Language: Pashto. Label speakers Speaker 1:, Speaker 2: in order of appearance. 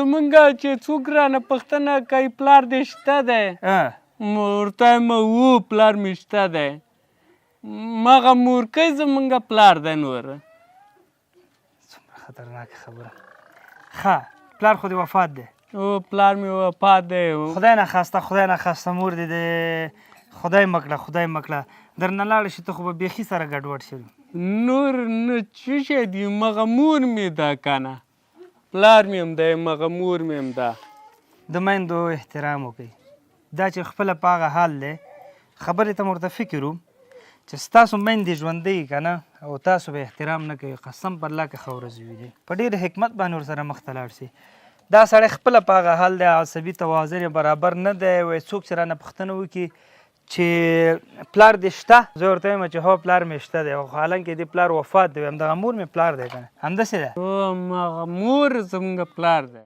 Speaker 1: زمونږه چې څوک رانه پوښتنه کوي پلار دې شته دی، ورته وایم هو پلار مې شته دی. مغه مورکۍ زمونږه پلار دی. نور
Speaker 2: څومره خطرناکه خبره. ښه، پلار خو دې وفات دی؟
Speaker 1: او پلار مې وفات دی.
Speaker 2: خدای نه خواسته، خدای نه خواسته، مور دې د خدای مه کړه، خدای مه کړه درنه لاړه شي، ته خو به بیخي سره ګډوډ شې.
Speaker 1: نور نه څه شی دی، مغه مور مې ده که نه، پلار مې هم دی، مغه مور مې هم ده.
Speaker 2: د میندو احترام وکړئ. دا چې خپله په هغه حال دی، خبرې ته مې ورته فکر و چې ستاسو میندې ژوندۍ که نه او تاسو به احترام نه کوئ، قسم پر الله که ښه ورځ ووینئ. په ډېر حکمت باندې ورسره مخته لاړ شئ. دا سړی خپله په هغه حال دی، عصبي توازن یې برابر نه دی. وایي څوک چې رانه پوښتنه وکړي چې پلار دې شته، زه ورته وایم چې هو پلار مې شته دی، خو حالانکه دې پلار وفات دی. وایم دغه مور مې پلار دی که نه، همداسې ده؟
Speaker 1: هماغه مور زمونږ پلار دی.